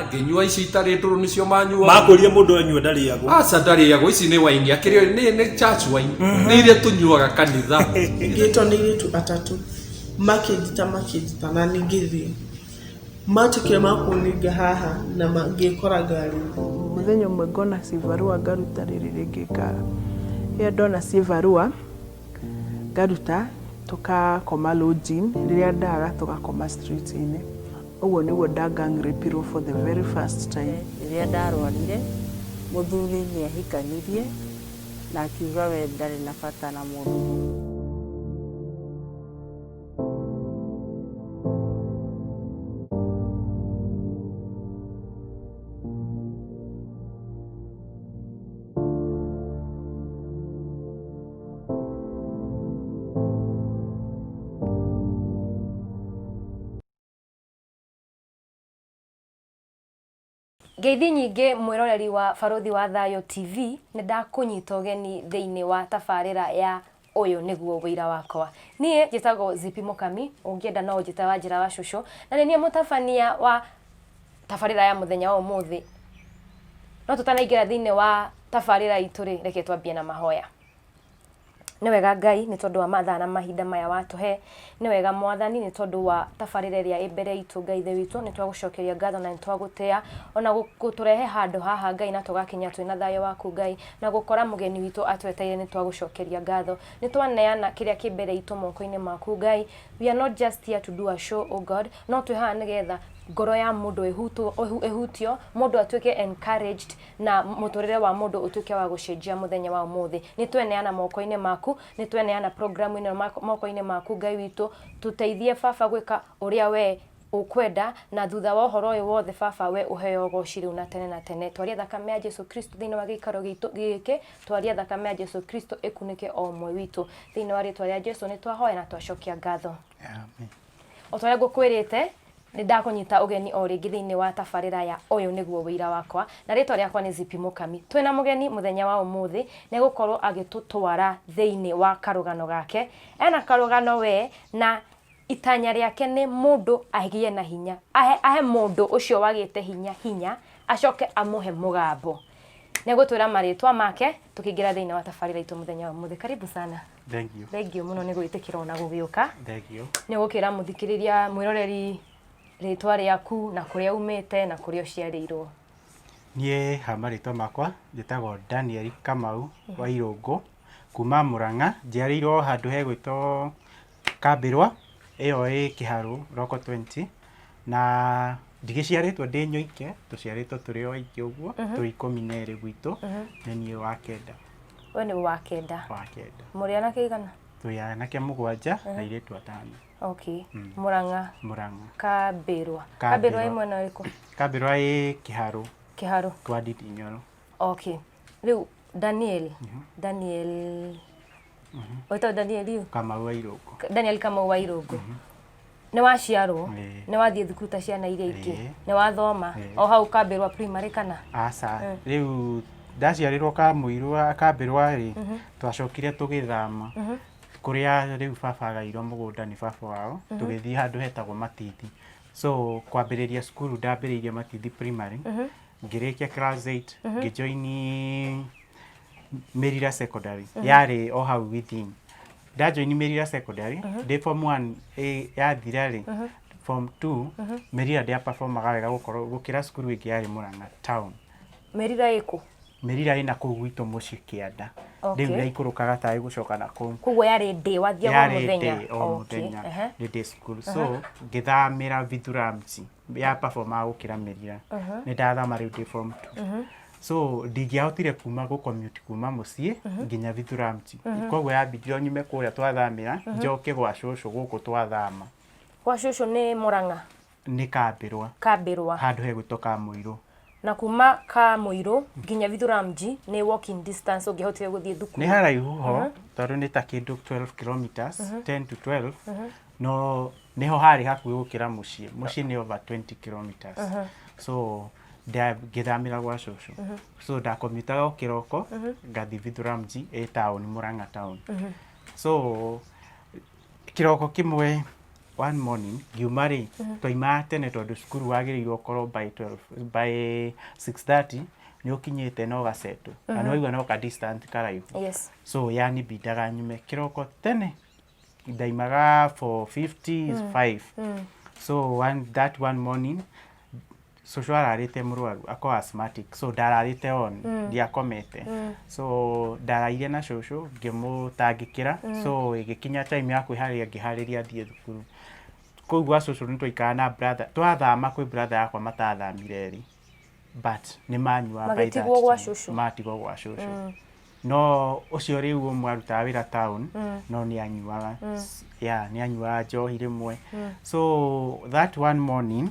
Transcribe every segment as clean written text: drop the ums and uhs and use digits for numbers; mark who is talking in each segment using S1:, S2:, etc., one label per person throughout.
S1: Ngĩnyua ici itarĩ ndũrũ nĩcio manyuaga.
S2: Makwĩrire mũndũ anyua ndarĩagwo.
S1: Aca ndarĩagwo, ici nĩ waini akĩrĩ nĩ church wine, nĩ iria tũnyuaga kanitha.
S3: Ngĩtwo nĩ airĩtu atatũ, makĩnjĩta makĩnjĩta na niĩ ngĩthiĩ. Matuĩkire ma kũninga haha na ngĩkora ngari-inĩ.
S4: Mũthenya ũmwe ngona cibarũa ngaruta rĩrĩ rĩngĩ rĩrĩa ndona cibarũa ngaruta tũkakoma lodging, rĩrĩa ndaga tũgakoma street inĩ. Ũguo nĩguo nda gang rape-irwo for the very first time.
S5: Rĩrĩa ndarwarire, mũthuri nĩ ahikanirie na akiuga we ndarĩ na bata na mũndũ.
S6: Ngeithi nyingĩ mwĩroreri wa Barũthi wa Thayũ TV, nĩ ndakũnyita ũgeni thĩinĩ wa tabarĩra ya ũyũ nĩguo wĩira wakwa. Niĩ njĩtagwo Zipi Mũkami, ũngĩenda no ũnjĩte Wanjĩra wa cũcũ, na nĩ niĩ mũtabania wa tabarĩra ya mũthenya wa ũmũthĩ. No tũtanaingĩra thĩinĩ wa tabarĩra itũ rĩ, reke twambie na mahoya. Nĩ wega Ngai nĩ tondũ wa mathaa na mahinda maya watũhe. Nĩ wega Mwathani nĩ tondũ wa tabarĩra ĩrĩa ĩ mbere itũ Ngai Ithe witũ. Nĩ twagũcokeria ngatho na nĩ twagũtĩa ona gũtũrehe handũ haha Ngai na tũgakinya twĩna thayũ waku Ngai na gũkora mũgeni witũ atwetereire nĩ twagũcokeria ngatho. Nĩ twaneana kĩrĩa kĩ mbere itũ moko-inĩ maku Ngai. We are not just here to do a show oh God, no twĩ haha nĩgetha ngoro ya mũndũ ĩhutio, mũndũ atuĩke encouraged na mũtũrĩre wa mũndũ ũtuĩke wa gũcenjia mũthenya wa ũmũthĩ. Nĩ tweneana moko-inĩ maku, nĩ tweneana program ĩno moko-inĩ maku Ngai witũ, tũteithie baba gwĩka ũrĩa we ũkwenda, na thutha wa ũhoro ũyũ wothe baba we ũheo ũgoci rĩu na tene na tene. Twaria thakame ya Jesu Kristo thĩinĩ wa gĩikaro gitũ gĩkĩ, twaria thakame ya Jesu Kristo ĩkunĩke o ũmwe witũ. Thĩinĩ wa rĩtwa rĩa Jesu nĩ twahoya na twacokia ngatho.
S7: Amen.
S6: O ta ũrĩa ngũkwĩrĩte, Nĩ ndakũnyita ũgeni o rĩngĩ thĩinĩ wa tabarĩra ya Ũyũ Nĩguo Ũira Wakwa, na rĩtwa rĩakwa nĩ Zippy Mũkami. Twĩna mũgeni mũthenya wa ũmũthĩ, nĩ egũkorwo agĩtũtwara thĩinĩ wa karũgano gake. Ena karũgano we, na itanya rĩake nĩ mũndũ agĩe na hinya, ahe, ahe mũndũ ũcio wagĩte hinya hinya, acoke amũhe mũgambo. Nĩ egũtwĩra marĩtwa make, tũkĩingĩra thĩinĩ wa tabarĩra itũ mũthenya wa ũmũthĩ. Karibu sana.
S7: Thank you.
S6: Thank you mũno nĩ gwĩtĩkĩra ona gũgĩũka.
S7: Thank you.
S6: Nĩ ũgũkĩra mũthikĩrĩria mwĩroreri rĩtwa rĩaku na kũrĩa umĩte na kũrĩa ũciarĩirwo.
S7: Niĩ ha marĩtwa makwa njĩtagwo Daniel Kamau wa Irũngũ kuma Mũrang'a, njiarĩirwo handũ hegwĩtwo Kambĩrwa ĩyo ĩ Kĩharũ Local 20 na ndigĩciarĩtwo ndĩ nyoike, tũciarĩtwo tũrĩ o aingĩ ũguo, twĩ 12 gwitũ, nĩ niĩ wa kenda.
S6: We nĩ wa kenda.
S7: Wa kenda.
S6: Mũrĩ anake aigana?
S7: Twĩ anake mũgwanja na airĩtu atano.
S6: Okay. Mũrang'a.
S7: Mũrang'a.
S6: Kambĩrwa. Kambĩrwa ĩ mwena ũrĩkũ?
S7: Kambĩrwa ĩ Kĩharũ.
S6: Kĩharũ.
S7: Kwa Ndindi Nyoro.
S6: Okay. Rĩu Daniel. Daniel. Wĩtagwo Daniel ũ?
S7: Kamau wa Irũngũ.
S6: Daniel Kamau wa Irũngũ. Nĩ waciarwo?
S7: Ĩĩ.
S6: Nĩ wathiĩ thukuru ta ciana iria ingĩ?
S7: Ĩĩ.
S6: Nĩ wathoma?
S7: Ĩĩ.
S6: O hau Kambĩrwa primary kana?
S7: Aca. Rĩu ndaciarĩrwo Kamũirwa Kambĩrwa rĩ, twacokire tũgĩthama kũrĩa rĩu baba agairwo mũgũnda nĩ baba wao, tũgĩthiĩ handũ hetagwo Matithi. So kwambĩrĩria cukuru ndambĩrĩirie Matithi primary, ngĩrĩkia class 8, ngĩjoini Mĩrira Secondary, yarĩ o hau within. Ndajoini Mĩrira Secondary, ndĩ form 1 yathira rĩ, form 2, Mĩrira ndĩa performaga wega gũkorwo gũkĩra cukuru ĩngĩ yarĩ Mũrang'a town.
S6: Mĩrira ĩkũ?
S7: Mĩrira ĩna kũu gwitũ mũciĩ kĩanda. Rĩu yaikũrũkaga tarĩ gũcoka na kũu.
S6: Koguo yarĩ ndĩ wathiaga o
S7: Yarĩ
S6: mũthenya?
S7: ndĩ o mũthenya nĩ ndĩ cukuru. So ngĩthamĩra Vithuramji ya performaga gũkĩra Mĩrira. Nĩ ndathama rĩu ndĩ form 2. So ndingĩahotire kuma gũ commute kuma mũciĩ nginya Vithuramji. Koguo yambindire nyume kũrĩa twathamĩra njoke gwa cũcũ gũkũ twathama.
S6: Gwa cũcũ nĩ Mũrang'a?
S7: Nĩ Kambĩrwa.
S6: Kambĩrwa.
S7: Handũ hegwĩtwo Kamũirũ.
S6: Na kuma Kamũirũ nginya Vithuramji nĩ walking distance ũngĩahotire gũthiĩ thukuru?
S7: Nĩ haraihu ho tondũ nĩ ta kĩndũ 12 kilometers, 10 to 12, no nĩho harĩ hakuhĩ gũkĩra mũciĩ. Mũciĩ nĩ over 20 kilometers. So ngĩthamĩra gwa cũcũ. So ndakomutaga o kĩroko ngathiĩ Vithuramji ĩ taũni, Mũrang'a town. So kĩroko kĩmwe One morning ngiuma rĩ, twaimaga tene tondũ cukuru wagĩrĩirwo ũkorwo by 12, by 6:30 nĩ ũkinyĩte na ũgacetwo na nĩ waigua no ka distance karaihu. So yanibindaga nyume kĩroko tene, ndaimaga 4:55. So that one morning cũcũ ararĩte mũrwaru, ako asthmatic, so ndararĩte on, ndiakomete. So ndaraire na cũcũ ngĩmũtangĩkĩra. So ĩgĩkinya time ya kwĩharĩria, ngĩharĩria thiĩ thukuru. Kũu gwa cũcũ nĩ twaikara na brother, twathama kwĩ brother yakwa matathamire erĩ, but nĩ manyuaga by that
S6: Magĩtigwo gwa
S7: time.
S6: cũcũ?
S7: Matigwo gwa cũcũ. No ũcio rĩu ũmwe arutaga wĩra town, no nĩ anyuaga, yeah, nĩ anyuaga njohi rĩmwe. So that one morning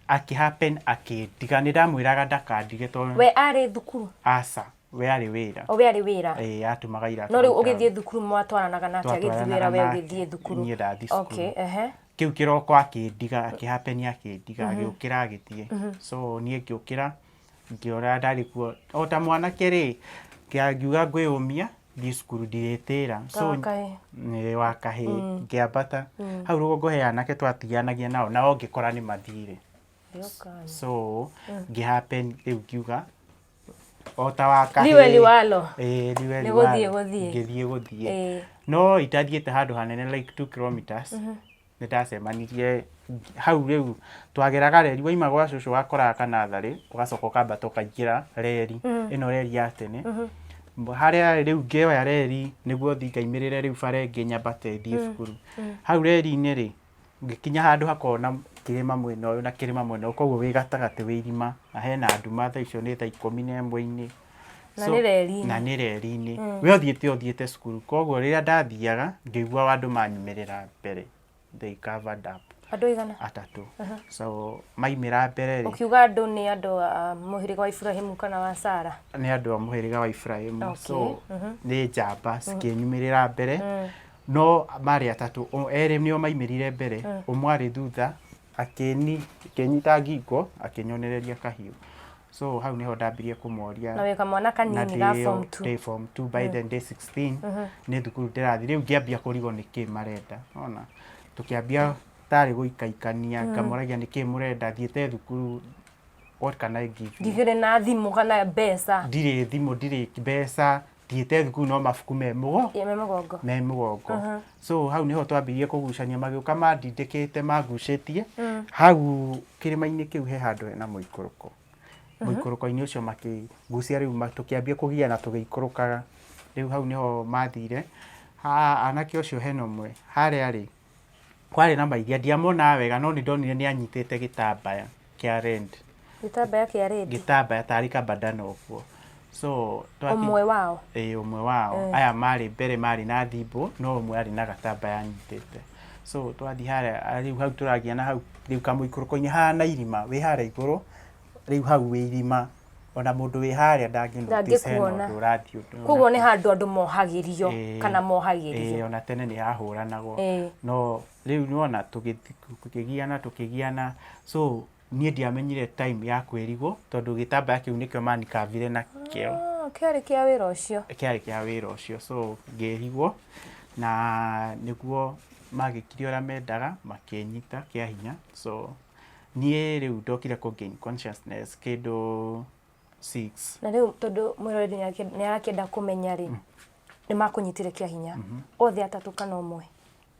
S7: akĩhappen akĩndiga. Nĩ ndamwĩraga ndakandige tondũ
S6: We arĩ thukuru?
S7: Aca, we arĩ wĩra.
S6: O we arĩ wĩra?
S7: Ĩĩ, atũmaga iratũ
S6: No rĩu
S7: hau
S6: ũgĩthiĩ
S7: town.
S6: thukuru mwatwaranaga nake agĩthiĩ wĩra,
S7: Twatwaranaga
S6: we
S7: nake,
S6: ũgĩthiĩ thukuru?
S7: Niĩ ndathiĩ cukuru.
S6: Okay, ehe.
S7: Kĩu kĩroko akĩndiga, akĩhappen akĩndiga, agĩũkĩra agĩthiĩ. So niĩ ngĩũkĩra, ngĩona ndarĩ kuo o ta mwanake rĩ, ngiuga ngwĩyũmia thiĩ cukuru, ndirĩtĩra. So
S6: Wa kahĩĩ.
S7: Nĩ wa kahĩĩ. Ngĩambata hau rũgongo he anake twatianagia nao, nao ngĩkora nĩ mathire. So ngĩhappen rĩu ngiuga o ta wa kahĩĩ,
S6: Liwe liwalo.
S7: Ĩĩ, liwe
S6: Nĩ gũthiĩ
S7: liwalo.
S6: gũthiĩ.
S7: Ngĩthiĩ gũthiĩ.
S6: Ĩĩ.
S7: No itathiĩte handũ hanene like 2 kilometers, nĩ ndacemanirie hau rĩu twageraga reri, waima gwa cũcũ wakoraga kanatharĩ, ũgacoka ũkambata ũkaingĩra reri ĩno, reri ya tene harĩa rĩu ngĩoya reri nĩguo thiĩ ngaimĩrĩre rĩu bara ĩngĩ nyambate thiĩ cukuru. Hau reri-inĩ rĩ, ngĩkinya handũ hakoragwo na kĩrĩma mwena ũyũ na kĩrĩma mwena ũyũ, koguo wĩ gatagatĩ wĩ irima na hena nduma. Thaa icio nĩ thaa 11-inĩ.
S6: Na nĩ reri-inĩ.
S7: Na nĩ reri-inĩ. We ũthiĩte cukuru. Koguo rĩrĩa ndathiaga ngĩigua andũ manyumĩrĩra mbere, they covered up.
S6: Andũ aigana?
S7: Atatũ. So maimĩra mbere rĩ,
S6: Ũkiuga andũ, nĩ andũ a mũhĩrĩga wa Iburahĩmu kana wa Sara?
S7: Nĩ andũ a mũhĩrĩga wa Iburahĩmu.
S6: Okay.
S7: So nĩ njamba cikĩnyumĩrĩra mbere, no marĩ atatũ. Erĩ nĩo maimĩrire mbere, ũmwe arĩ thutha akĩni akĩnyita ngingo, akĩnyonereria kahiũ. So hau nĩho ndambirie kũmoria.
S6: Na wĩ kamwana
S7: Na
S6: kanini ga
S7: ndĩ
S6: form 2.
S7: Ndĩ form 2 by then, ndĩ 16, nĩ thukuru ndĩrathiĩ. Rĩu ngĩambia kũrigwo nĩkĩ marenda. Ona tũkĩambia tarĩ gũikaikania, ngamoragia nĩkĩ mũrenda, thiĩte thukuru, what can I give you?
S6: Ndigĩrĩ na thimũ kana mbeca.
S7: Ndirĩ thimũ, ndirĩ mbeca, thiĩte thukuru no mabuku me mũgo
S6: Ye me mũgongo.
S7: Me mũgongo. So hau nĩho twambirie kũgucania, magĩũka mandindĩkĩte, mangucĩtie hau kĩrĩma-inĩ kĩu. He handũ hena mũikũrũko, mũikũrũko-inĩ ũcio makĩgucia. Rĩu tũkĩambia kũgiana tũgĩikũrũkaga. Rĩu hau nĩho mathire. Ha anake ũcio hena ũmwe harĩa rĩ kwarĩ na mairia, ndiamonaga wega, no nĩ ndonire nĩ anyitĩte gĩtambaya kĩa red.
S6: Gĩtambaya kĩa red?
S7: Gĩtambaya tarĩ kabandana ũguo. So
S6: Ũmwe wao?
S7: Ĩĩ, ũmwe wao. Aya marĩ mbere marĩ na thimbũ, no ũmwe arĩ na gatambaya anyitĩte. So twathiĩ harĩa, rĩu hau tũragiana hau rĩu kamũikũrũko-inĩ hana irima, wĩ harĩa igũrũ rĩu, hau wĩ irima, ona mũndũ wĩ harĩa ndangĩ notice hena
S6: Ndangĩkuona.
S7: ũndũ ũrathiĩ ũndũ.
S6: Koguo nĩ handũ andũ mohagĩrio?
S7: Ĩĩ.
S6: Kana mohagĩrio?
S7: Ĩĩ, ona tene nĩ hahũranagwo.
S6: Ĩĩ.
S7: No rĩu nĩwona tũkĩgiana tũkĩgiana. So niĩ ndiamenyire time ya kwĩrigwo tondũ gĩtambaya kĩu nĩkĩo manikavire nakĩo.
S6: Ah, kĩarĩ kĩa wĩra ũcio?
S7: Kĩarĩ kĩa wĩra ũcio. So ngĩrigwo na nĩguo magĩkire ũrĩa mendaga, makĩnyita kĩa hinya. So niĩ rĩu ndokire kũ gain consciousness kĩndũ 6.
S6: Na rĩu tondũ mwĩroreri nĩ arakĩenda kũmenya rĩ, nĩ makũnyitire kĩa hinya othe atatũ kana ũmwe?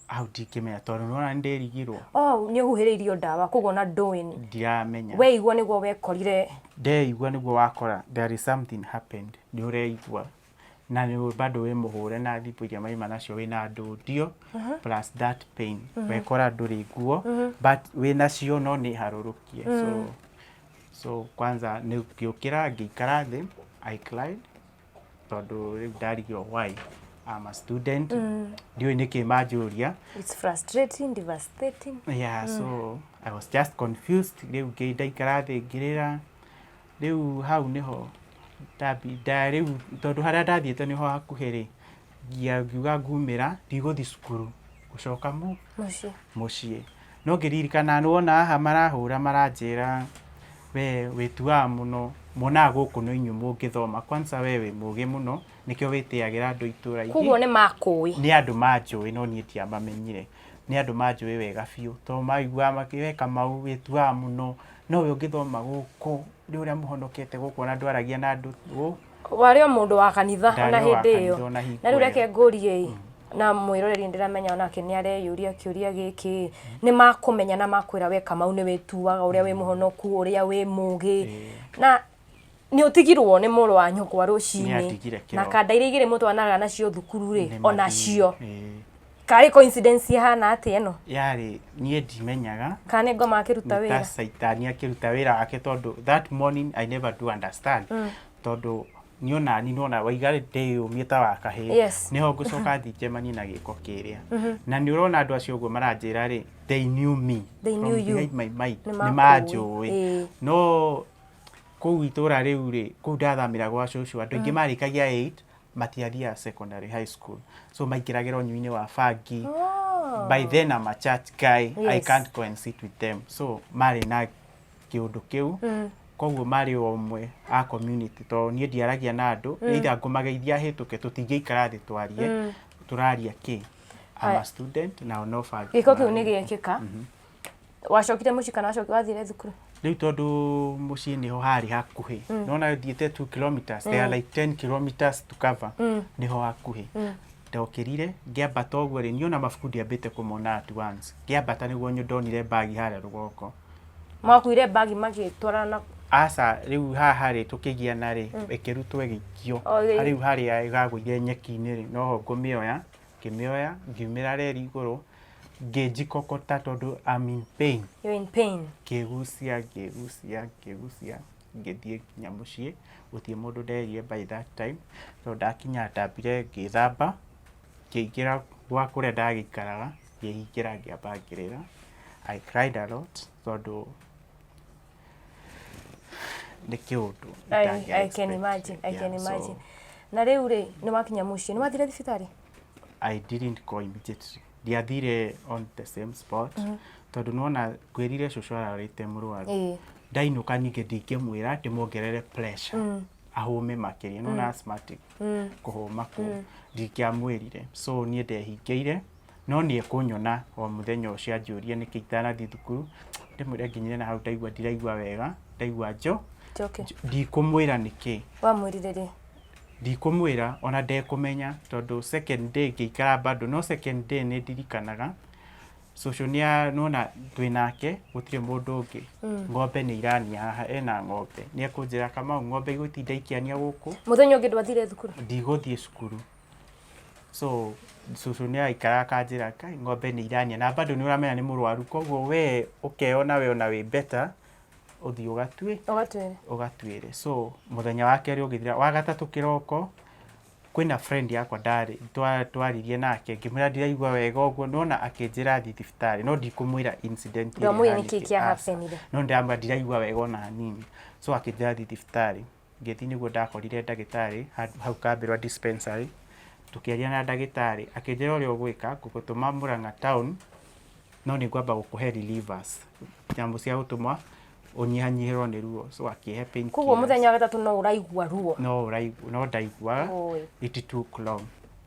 S7: Hau ndingĩmenya tondũ nĩwona nĩndĩrigirwo.
S6: Oh, nĩ ũhuhĩrĩirio ndawa, koguo ona ndũĩ?
S7: Ndiramenya.
S6: Weigua nĩguo wekorire?
S7: Ndeigua nĩguo wakora there is something happened, nĩ ũreigua na nĩ bado wĩ mũhũre na thimbo iria maima nacio, wĩna ndũndio plus that pain, wekora ndũrĩ nguo but wĩ nacio no nĩ harũrũkie. So kwanza nĩ ngĩũkĩra, ngĩikara thĩ, I cried tondũ rĩu ndarigirwo why I'm a student, ndiũĩ nĩkĩ manjũria.
S6: It's frustrating, devastating.
S7: Yeah, so I was just confused. Rĩu ndaikara thĩ ngĩrĩra. Rĩu hau nĩho nda rĩu tondũ harĩa ndathiĩte nĩho hakuhĩ rĩ, ngiuga ngumĩra, ndigũthiĩ cukuru, gũcoka mu
S6: Mũciĩ.
S7: Mũciĩ. No ngĩririkana nĩwona haha marahũra, maranjĩra we wĩtuaga mũno, monaga gũkũ no inyuĩ mũngĩthoma. Kwanza we wĩ mũgĩ mũno, nĩkĩo wĩtĩagĩra andũ itũra.
S6: Koguo nĩ makũĩ?
S7: Nĩ andũ manjũĩ, no niĩ ndiamamenyire. Nĩ andũ manjũĩ wega biũ, tondũ maiguaga we Kamau wĩtuaga mũno, nowe ũngĩthoma gũkũ, nĩ ũrĩa mũhonokete gũkũ, ona ndwaragia na andũ.
S6: Warĩ o mũndũ wa kanitha ona
S7: Ndarĩ o wa
S6: hĩndĩ
S7: kanitha
S6: ĩyo?
S7: Ona hingo
S6: Na rĩu reke
S7: ĩyo.
S6: ngũrie ĩ, na mwĩroreri ndĩramenya onake nĩ areyũria kĩũria gĩkĩ, nĩ makũmenya na makwĩra we Kamau nĩ wĩtuaga ũrĩa wĩ mũhonoku, ũrĩa wĩ mũgĩ, na nĩ ũtigirwo nĩ mũrũ wa nyũkwa rũcinĩ
S7: Nĩandigire
S6: na
S7: kĩroko.
S6: kanda iria igĩrĩ mũtwanaga nacio thukuru rĩ,
S7: Nĩ
S6: onacio
S7: mathire. Ĩĩ.
S6: Karĩ coincidence ihana atĩa ĩno?
S7: Yarĩ niĩ ndimenyaga.
S6: Kana nĩ ngoma akĩruta
S7: Nĩ ta
S6: wĩra?
S7: Caitani akĩruta wĩra wake, tondũ that morning I never do understand, tondũ niĩ ona ni nona waiga ndĩyũmie ta wa kahĩĩ, nĩho ngũcoka thiĩ njemanie na gĩko kĩrĩa. Na nĩ ũrona andũ acio ũguo maranjĩra rĩ, they knew me
S6: They
S7: from
S6: knew you.
S7: behind my mind.
S6: Nĩ
S7: nĩ
S6: makũĩ.
S7: manjũĩ. No kũu itũra rĩu rĩ, kũu ndathamĩra gwa cũcũ, andũ aingĩ marĩkagia 8 matiathiaga secondary, high school, so maingĩragĩra ũnyui-inĩ wa bangi. By then I'm a church guy. I can't go and sit with them, so marĩ na kĩũndũ kĩu, koguo marĩ o ũmwe a community, tondũ niĩ ndiaragia na andũ, either ngũmageithia hĩtũke, tũtingĩikara thĩ twarie. Tũraria kĩ? I'm
S6: Aya.
S7: a student nao no bangi
S6: Gĩko kĩu nĩ
S7: mararia.
S6: gĩekĩka, wacokire mũciĩ kana wacoki wathire thukuru?
S7: Rĩu tondũ mũciĩ nĩho harĩ hakuhĩ, nona thiĩte 2 kilometers, they are like 10 kilometers to cover, nĩho hakuhĩ. Ndokĩrire ngĩambata ũguo rĩ, niĩ ona mabuku ndiambĩte kũmona at once. Ngĩambata nĩguo ndonire mbagi harĩa rũgongo.
S6: Makuire mbagi magĩtwarana na
S7: Aca, rĩu haha rĩ, tũkĩgiana rĩ, ĩkĩrutwo ĩgĩikio.
S6: O,
S7: Rĩu harĩa ĩgagũire nyeki-inĩ rĩ, noho ngũmĩoya. Ngĩmĩoya, ngiumĩra reri igũrũ, ngĩnjikokota tondũ I'm in pain.
S6: You're in pain.
S7: Ngĩgucia, ngĩgucia, ngĩgucia, ngĩthiĩ nginya mũciĩ. Gũtirĩ mũndũ nderire by that time, tondũ ndakinya ndambire ngĩthamba, ngĩingĩra gwa kũrĩa ndagĩikaraga, ngĩhingĩra, ngĩamba ngĩrĩra. I cried a lot tondũ nĩ kĩũndũ
S6: I can imagine, I can imagine. Na rĩu rĩ, nĩ wakinya mũciĩ, nĩ wathire thibitarĩ?
S7: I didn't go immediately. Ndiathire on the same spot, tondũ nona ngwĩrire cũcũ ararĩte mũrwaru. Ndainũka ningĩ ndingĩmwĩra ndĩmuongerere pressure ahũme makĩria, nona asthmatic, kũhũma kũu ndingĩamwĩrire. So niĩ ndehingĩire, no nĩ ekũnyona o mũthenya ũcio anjũrie nĩkĩ itanathiĩ thukuru, ndĩmwĩre nginyire na hau ndaigua ndiraigua wega, ndaigua njo
S6: Njoke.
S7: Ndikũmwĩra nĩkĩ.
S6: Wamwĩrire rĩ?
S7: Ndikũmwĩra, ona ndekũmenya, tondũ second day ngĩikara bado. No second day nĩ ndirikanaga cũcũ nĩ nona twĩ nake, gũtirĩ mũndũ ũngĩ, ng'ombe nĩ irania haha, ena ng'ombe, nĩ ekũnjĩra, "Kamau, ng'ombe igũtinda ikĩania gũkũ."
S6: Mũthenya ũngĩ ndwathire thukuru?
S7: Ndigũthiĩ cukuru. So cũcũ nĩ aikaraga akanjĩra, "Kai, ng'ombe nĩ irania," na bado nĩ ũramenya nĩ mũrwaru, koguo we ũkeona we ona wĩ better ũthiĩ ũgatue
S6: Ũgatwĩre.
S7: Ũgatuĩre. So mũthenya wa kerĩ ũgĩthira, wa gatatũ kĩroko kwĩna friend yakwa ndarĩ twaririe nake, ngĩmwĩra ndiraigua wega ũguo, nona akĩnjĩra thiĩ thibitarĩ, no ndikũmwĩra incident ĩrĩa
S6: Ndwamwĩra nĩkĩ
S7: ĩhanĩkĩte.
S6: kĩa
S7: Aca.
S6: happenire.
S7: No ndĩramwĩra ndiraigua wega ona hanini, so akĩnjĩra thiĩ thibitarĩ. Ngĩthiĩ, nĩguo ndakorire ndagĩtarĩ hau Kambĩrwa dispensary. Tũkĩaria na ndagĩtarĩ, akĩnjĩra, "Ũrĩa ũgwĩka, ngũgũtũma Murang'a town, no nĩ ngwamba gũkũhe relievers, nyamũ cia gũtũma ũnyihanyihĩrwo nĩ ruo." So akĩhe
S6: Koguo
S7: painkillers.
S6: mũthenya wa gatatũ no ũraigua ruo?
S7: No ũraigua, no ndaiguaga.
S6: Oi.
S7: It took long.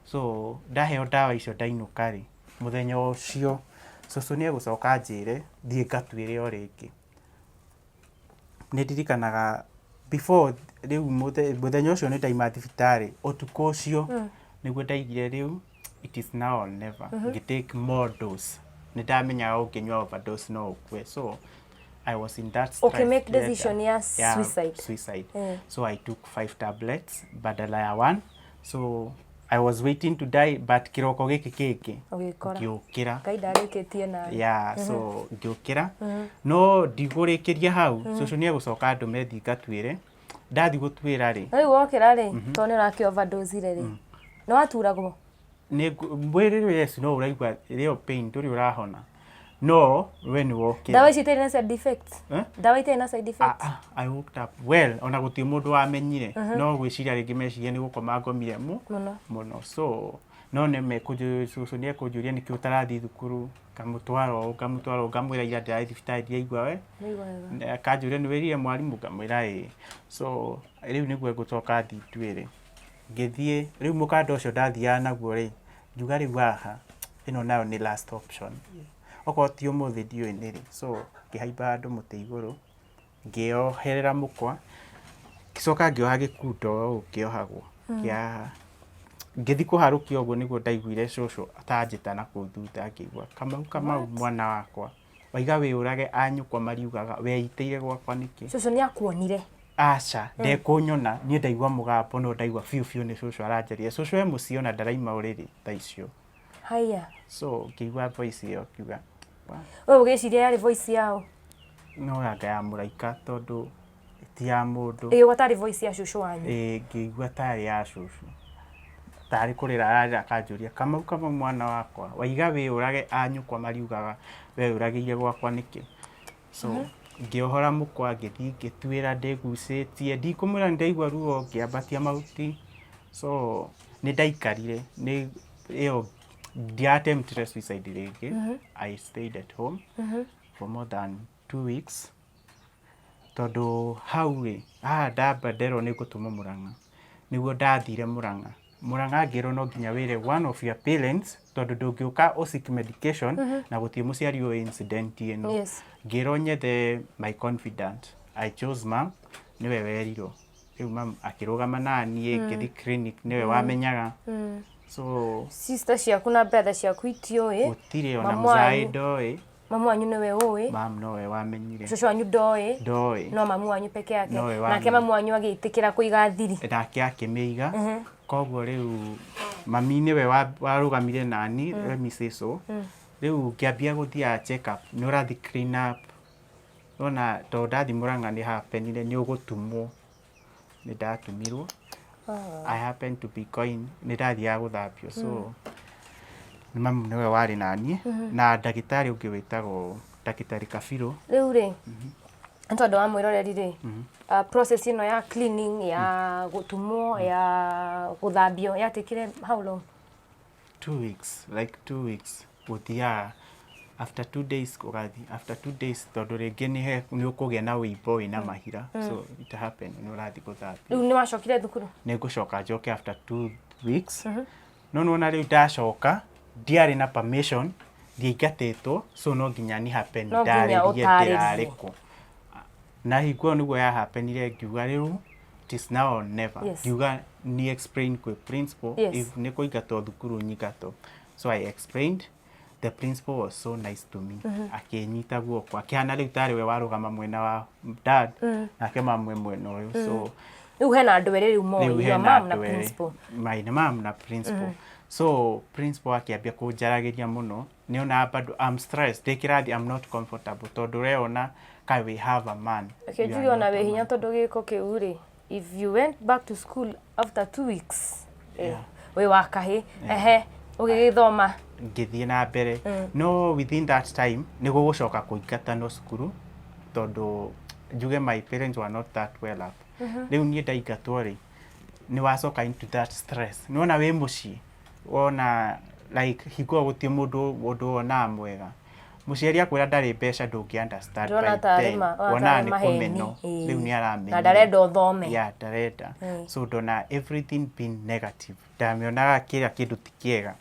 S7: So ndaheo ndawa icio, ndainũka rĩ, mũthenya ũcio cũcũ nĩ egũcoka anjĩre thiĩ ngatuĩre o rĩngĩ. Nĩ ndirikanaga before rĩu mũthenya ũcio nĩ ndaima thibitarĩ, ũtukũ ũcio nĩguo ndaigire rĩu it is now or never. Ngĩ take more dose. Nĩ ndamenyaga ũngĩnyua overdose no ũkue, so I was in that strife.
S6: Okay, make
S7: ndĩrenda-
S6: decision ya suicide.
S7: Suicide. So I took five tablets badala ya one. So I was waiting to die, but kĩroko gĩkĩ kĩngĩ
S6: Ũgĩkora.
S7: ngĩũkĩra.
S6: Ngai ndarĩkĩtie nawe.
S7: Yeah, so ngĩũkĩra, no ndigũrĩkĩria hau. Cũcũ nĩ egũcoka ndũme thiĩ ngatuĩre. Ndathiĩ gũtuĩra rĩ,
S6: Na rĩu wokĩra rĩ, tondũ nĩ ũrakĩ overdose rĩ, nĩ waturagwo?
S7: Mwĩrĩ rĩ, yes, no ũraigua real pain, ndũrĩ ũrahona, no we nĩ wokĩra.
S6: Ndawa ici itarĩ na side effects?
S7: Eh?
S6: Ndawa itarĩ na side
S7: Ah,
S6: effects?
S7: ah, I woke up well, ona gũtirĩ mũndũ wamenyire, no gwĩciria rĩngĩ meciria nĩ gũkoma ngomire mu
S6: Mũno.
S7: Mũno. So no nĩ cũcũ nĩ ekũnjũria nĩkĩ ũtarathiĩ thukuru, ngamũtwara ũũ, ngamũtwara ũũ, ngamwĩra ira ndĩrarĩ thibitarĩ, ndiraigua we.
S6: Nĩigua wega.
S7: Akanjũria, "Nĩ wĩrire mwarimũ?" Ngamwĩra ĩĩ. So rĩu nĩguo ngũcoka thiĩ nduĩre. Ngĩthiĩ rĩu, mũkanda ũcio ndathiaga naguo rĩ, ngiuga rĩu haha Ĩno nayo nĩ last option. Okorwo ti ũmũthĩ ndiũĩ nĩ rĩ. So ngĩhaimba handũ mũtĩ igũrũ, ngĩoherera mũkwa, ngĩcoka ngĩoha gĩkundo ũũ kĩohagwo kĩa haha. Ngĩthiĩ kũharũkia ũguo nĩguo ndaiguire cũcũ atanjĩta na kũu thutha, ngĩigua Kamau Kamau mwana wakwa, waiga wĩyũrage a nyũkwa mariugaga weitĩire gwakwa nĩkĩ?
S6: Cũcũ nĩ akuonire?
S7: Aca, ndekũnyona, niĩ ndaigua mũgambo no ndaigua biũ biũ nĩ cũcũ aranjaria. Cũcũ e mũciĩ ona ndaraima ũrĩrĩ thaa icio.
S6: Haya.
S7: So ngĩigua voice ĩyo ngiuga
S6: We ũgĩciria yarĩ voice yao?
S7: No anga ya mũraika tondũ ti ya mũndũ.
S6: Ĩgĩgwa tarĩ voice ya cũcũ wanyu?
S7: Ĩĩ, ngĩigua tarĩ ya cũcũ. Tarĩ kũrĩra ararĩra akanjũria, Kamau Kamau mwana wakwa, waiga wĩyũrage a nyũkwa mariugaga weyũragĩire gwakwa nĩkĩ? So ngĩohora mũkwa ngĩthiĩ ngĩtuĩra ndĩgucĩtie, ndikũmwĩra nĩ ndaigua ruo, ngĩambatia mahuti. So nĩ ndaikarire, nĩ ĩyo ndia attemptire suicide rĩngĩ. I stayed at home for more than 2 weeks tondũ hau rĩ, haha ndamba nderwo nĩ ngũtũmwo Mũrang'a, nĩguo ndathire Mũrang'a. Mũrang'a ngĩrwo no nginya wĩre one of your parents tondũ ndũngĩũka ũ seek medication na gũtirĩ mũciari ũĩ incident ĩno. Ngĩrwo nyethe my confidant. I chose mom, nĩwe werirwo. Rĩu mam akĩrũgama naniĩ, ngĩthiĩ clinic, nĩwe wamenyaga. So
S6: Sister ciaku na brother ciaku itiũĩ?
S7: Gũtirĩ ona.
S6: Mamu wanyu?
S7: Mũzaĩ ndoĩ.
S6: Mamu wanyu nĩwe ũĩ?
S7: Mam nowe wamenyire.
S6: Cũcũ wanyu ndoĩ?
S7: Ndoĩ.
S6: No mamu wanyu peke yake?
S7: Nowe
S6: Nake
S7: wamenyire.
S6: mamu wanyu agĩtĩkĩra kũiga thiri?
S7: Nake akĩmĩiga. Koguo rĩu mami nĩwe warũgamire nani, let me say so. Rĩu ngĩambia gũthiaga check up, nĩ ũrathiĩ clean up, ona tondũ ndathiĩ Mũrang'a nĩ happenire nĩ ũgũtumwo, nĩ ndatumirwo. I happen to be going, nĩ ndathiaga gũthambio. So mamu nĩwe warĩ naniĩ na ndagĩtarĩ ũngĩ wĩtagwo ndagĩtarĩ Kabirũ.
S6: Rĩu rĩ, nĩ tondũ wa mwĩroreri rĩ, process ĩno ya cleaning, ya gũtumwo, ya gũthambio yatekire how long?
S7: 2 weeks, like 2 weeks gũthiaga, after 2 days ũgathiĩ, after 2 days, tondũ rĩngĩ nĩ ũkũgĩa na wĩimbo wĩna mahira, so it happen nĩ ũrathiĩ gũthambio.
S6: Rĩu nĩ wacokire thukuru?
S7: Nĩ ngũcoka njoke after 2 weeks, no nĩwona rĩu ndacoka ndiarĩ na permission, ndiaingatĩtwo, so no nginya ni happen
S6: No nginya
S7: ndarĩrie
S6: ũtarĩrie.
S7: ndĩrarĩ kũ. Na hingo ĩyo nĩguo yahappenire, ngiuga rĩu it is now or never. Ngiuga ni explain kwĩ principal. If nĩ kũingatwo thukuru nyingatwo. So I explained. The principal was so nice to me, akĩnyita guoko, akĩhana rĩu tarĩ we warũgama mwena wa dad, nake mamwe mwena ũyũ, so
S6: Rĩu hena andũ erĩ rĩu moĩ,
S7: rĩu
S6: your
S7: hena
S6: mom na
S7: andũ erĩ.
S6: principal.
S7: My mom na principal. So principal akĩambia kũnjaragĩria mũno, nĩona bado I'm stressed, ndĩ kĩrathi I'm not comfortable tondũ ũreona ka we have a man.
S6: Reke
S7: You are
S6: njuge ona
S7: not a
S6: wĩ hinya
S7: man.
S6: tondũ gĩko kĩu rĩ, if you went back to school after 2 weeks, wĩ wa kahĩ ehe ũgĩgĩthoma.
S7: Ngĩthiĩ na mbere, no within that time nĩ gũgũcoka kũingatanwo cukuru tondũ njuge my parents were not that well up. Rĩu niĩ ndaingatwo rĩ, nĩ wacoka into that stress, nĩwona wĩ mũciĩ, wona like hingo ĩyo gũtirĩ mũndũ wonaga mwega. Mũciari akwĩra ndarĩ mbeca, ndũngĩ understand.
S6: Ndĩrona
S7: By
S6: tarĩ
S7: then,
S6: ona
S7: wonaga
S6: tarĩ
S7: nĩ
S6: maheni.
S7: kũmenwo. Rĩu nĩ aramenyire.
S6: Na ndarenda ũthome.
S7: Yeah, ndarenda. So ndona everything being negative, ndamĩonaga kĩrĩa kĩndũ ti kĩega.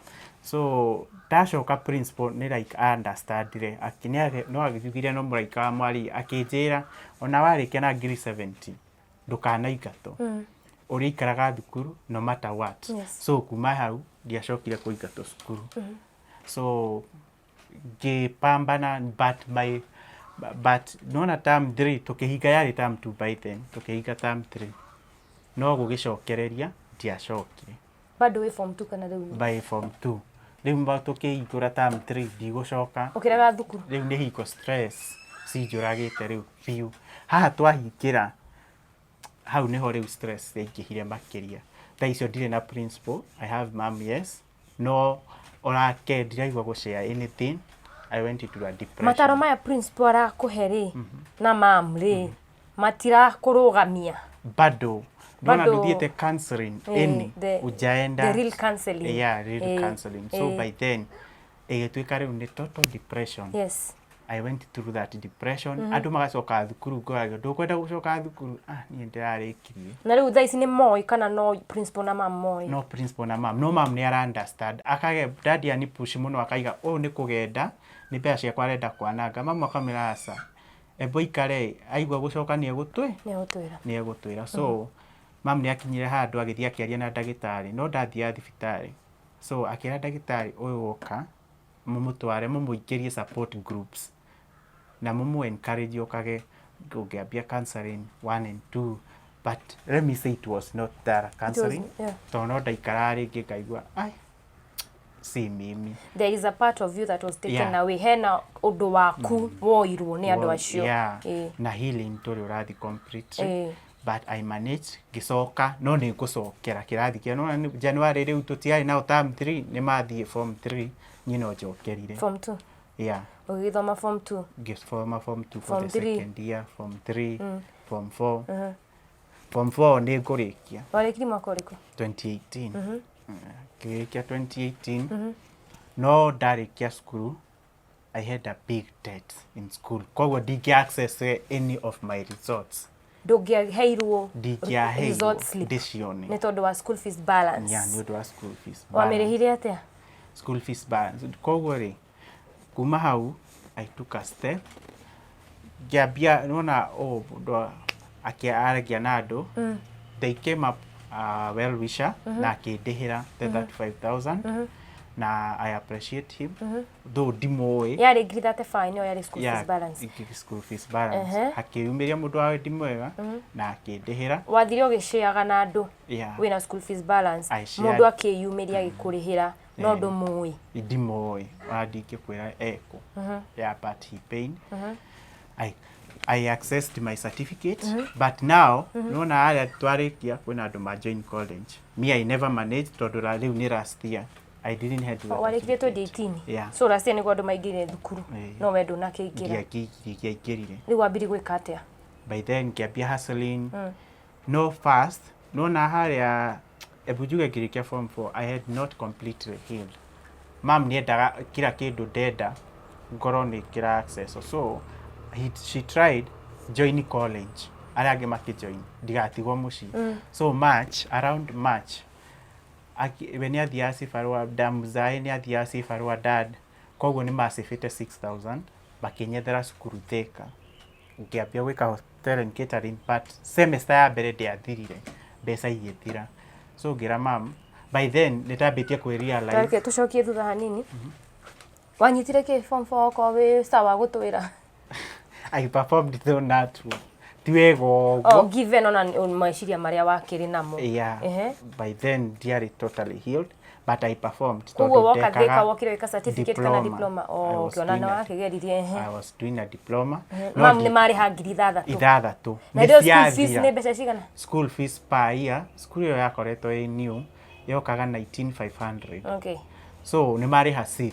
S7: So ndacoka principal nĩ like understandire, no agĩthugire, no mũraika wa mwari akĩnjĩra ona warĩkia na ngiri 70 ndũkanaingatwo, ũrĩa ikaraga thukuru no matter what. So kuma hau ndiacokire kũingatwo cukuru, so ngĩpambana, but my but nona term 3 tũkĩhinga, yarĩ term 2 by then, tũkĩhinga term 3 no gũgĩcokereria ndiacokire.
S6: Bado wĩ form 2 kana rĩu?
S7: By form 2 rĩu ma tũkĩhingũra term 3 ndigũcoka.
S6: Ũkĩrega thukuru.
S7: Rĩu nĩ hingo stress cinjũragĩte rĩu biũ. Haha twahingĩra hau nĩho rĩu stress yaingĩhire makĩria. Thaa icio ndirĩ na principal, I have mom, yes, no onake ndiraigua gũshare anything. I went into a depression.
S6: Mataro maya principal arakũhe rĩ na mam rĩ matirakũrũgamia?
S7: Bado ndona
S6: Bado-
S7: nduthiĩte counseling, any ujaenda
S6: the real counseling.
S7: Yeah, real counseling. So by then ĩgĩtuĩka rĩu nĩ total depression. I went through that depression. Andũ magacoka thukuru, ngoragio ndũkwenda gũcoka thukuru, ah, niĩ ndĩrarĩkirie.
S6: Na rĩu thaa ici nĩ moĩ kana no principal na mam moĩ?
S7: No principal na mam. No mam nĩ ara understand, akage dadi ani push mũno, akaiga ũũ nĩ kũgenda, nĩ mbeca ciakwa arenda kwananga. Mamu akamwĩra aca, embo ikare, aigua gũcoka nĩ egũtwĩ
S6: Nĩ egũtwĩra.
S7: Nĩ egũtwĩra. So mam nĩ akinyire handũ agĩthiĩ akĩaria na ndagĩtarĩ, no ndathiaga thibitarĩ, so akĩra ndagĩtarĩ ũyũ woka mũmũtware, mũmũingĩrie support groups na mũmũ encourage okage ũngĩambia counseling one and two. But let me say it was not that counseling, tondũ no ndaikaraga rĩngĩ ngaigua ai si mimi.
S6: There is a part of you that was taken away. Hena ũndũ waku woirwo nĩ andũ acio.
S7: Na healing ndũrĩ ũrathi completely, but I managed, ngĩcoka, no nĩ ngũcokera kĩrathi kĩa no nĩ January rĩu tũtiarĩ nao term 3, nĩ mathiĩ form 3, niĩ no njokerire.
S6: Form 2?
S7: Yeah.
S6: Ũgĩgĩthoma form 2?
S7: Ngĩthoma form 2 for
S6: Form
S7: the
S6: 3.
S7: Second year, form 3, form 4. Form 4 nĩ ngũrĩkia.
S6: Warĩkirie mwaka ũrĩkũ?
S7: 2018. Ngĩrĩkia 2018, no ndarĩkia cukuru I had a big debt in school, koguo ndingĩ access any of my results.
S6: Ndũngĩaheirwo
S7: Ndingĩaheirwo
S6: result slip
S7: ndĩcione.
S6: Nĩ tondũ wa school fees balance?
S7: Yeah, nĩ ũndũ wa school fees balance.
S6: Wamĩrĩhire atĩa?
S7: School fees balance. Koguo rĩ, kuma hau I took a step, ngĩambia nĩwona ũũ mũndũ akĩaragia na andũ, they came up, well wisher, na akĩndĩhĩra the 35,000, na I appreciate him though ndimũĩ.
S6: Yarĩ ngiri 35 nĩyo yarĩ school fees balance?
S7: School fees balance. Hakĩyumĩria mũndũ wa wendi mwega na akĩndĩhĩra.
S6: Wathire ũgĩcĩaga na andũ wĩna school fees balance?
S7: I shared.
S6: Mũndũ akĩyumĩria agĩkũrĩhĩra no ndũmũĩ?
S7: Ndimũĩ, ona ndingĩkwĩra ekũ. Yeah, but he paid. I accessed my certificate, but now nona harĩa twarĩkia kwĩna andũ ma join college, me I never managed tondũ rĩu nĩ last year I didn't have the
S6: Warĩkirie
S7: certificate.
S6: 2018?
S7: Yeah.
S6: So last year nĩguo andũ maingĩrire thukuru? No we ndũnakĩingĩra?
S7: Ndiaingĩrire.
S6: Rĩu wambirie gwĩka atĩa?
S7: By then ngĩambia hustling. No first nona harĩa ebu njuge ngĩrĩkia form 4 I had not completely healed. Mam nĩendaga kila kĩndũ ndenda ngorwo nĩ kĩra access, so she tried join college, arĩa angĩ makĩjoin, ndigatigwo mũciĩ. So March, around March, we nĩ athiaga cibarũa, ndamzae nĩ athiaga cibarũa dad, koguo nĩ macĩbĩte 6000 makĩnyethera cukuru Thika. Ngĩambia gwĩka hotel and catering, but semester ya mbere ndĩathirire, mbeca igĩthira, so ngĩra mam, by then nĩ ndambĩtie kwĩ realize.
S6: Tareke tũcokie thutha hanini. Wanyitire kĩ form 4, okorwo wĩ sawa gũtwĩra?
S7: I performed though not ti wega
S6: Oh,
S7: ũguo.
S6: given ona meciria marĩa wakĩrĩ namo.
S7: Yeah. By then ndiarĩ totally healed, but I performed
S6: Koguo
S7: tondũ
S6: woka
S7: ndekaga
S6: Thika wokire wĩka certificate kana diploma?
S7: I
S6: Oh,
S7: was
S6: ũkĩona
S7: doing
S6: nĩ
S7: a-
S6: wakĩgeririe, ehe.
S7: I was doing a diploma. No
S6: Mam nĩ marĩha 6,000?
S7: 6.
S6: Na
S7: Nĩ
S6: hĩndĩ ĩyo school fees
S7: ciathira.
S6: nĩ mbeca cigana?
S7: School fees per year, school ĩyo yakoretwo ĩ new, yokaga 19,500. So nĩ marĩha 6,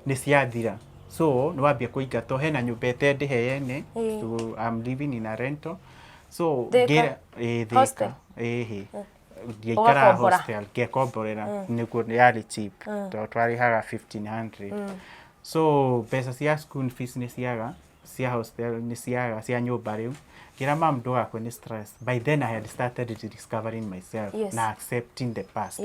S7: nĩ ciathira, so nĩ wambia kũingatwo, hena nyũmba ĩtendĩhe yene. So I'm living in a rental, so
S6: Thika?
S7: ngĩra ĩ
S6: Hostel?
S7: Thika ĩhĩ, ndiaikaraga.
S6: Ũgakombora?
S7: Hostel ngekomborera nĩguo yarĩ cheap tondũ twarĩhaga 1500. So mbeca cia school fees nĩ ciaga, cia hostel nĩ ciaga, cia nyũmba. Rĩu ngĩra mam ndũgakue nĩ stress. By then I had started discovering myself na accepting the past.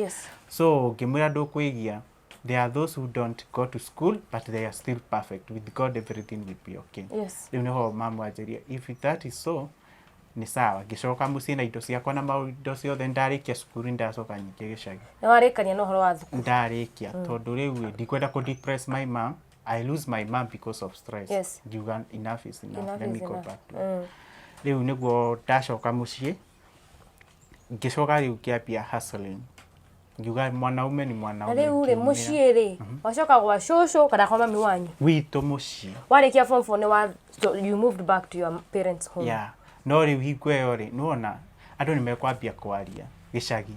S7: So ngĩmwĩra ndũkwĩgia, there are those who don't go to school but they are still perfect. With God everything will be okay. Rĩu nĩho mamu anjĩria, if that is so, nĩ sawa. Ngĩcoka mũciĩ na indo ciakwa na maũndũ ciothe, ndarĩkia cukuru ndacoka nyingĩ gĩcagi.
S6: Nĩ warĩkania na ũhoro wa thukuru?
S7: Ndarĩkia, tondũ rĩu ĩ, ndikwenda kũ depress my mom. I lose my mom because of stress. Ngiuga enough is enough,
S6: Enough
S7: let me
S6: is
S7: go
S6: enough.
S7: back to rĩu nĩguo ndacoka mũciĩ, ngĩcoka rĩu ngĩambia hustling, ngiuga mwanaume ni
S6: Na
S7: mwanaume.
S6: rĩu rĩ,
S7: Ngiumĩra.
S6: mũciĩ rĩ, wacoka gwa cũcũ kana kwa mami wanyu?
S7: Gwitũ mũciĩ.
S6: Warĩkia form 4 nĩ wa, so you moved back to your parents' home?
S7: Yeah. No rĩu hingo ĩyo rĩ, nĩwona andũ nĩ mekwambia kwaria gĩcagi,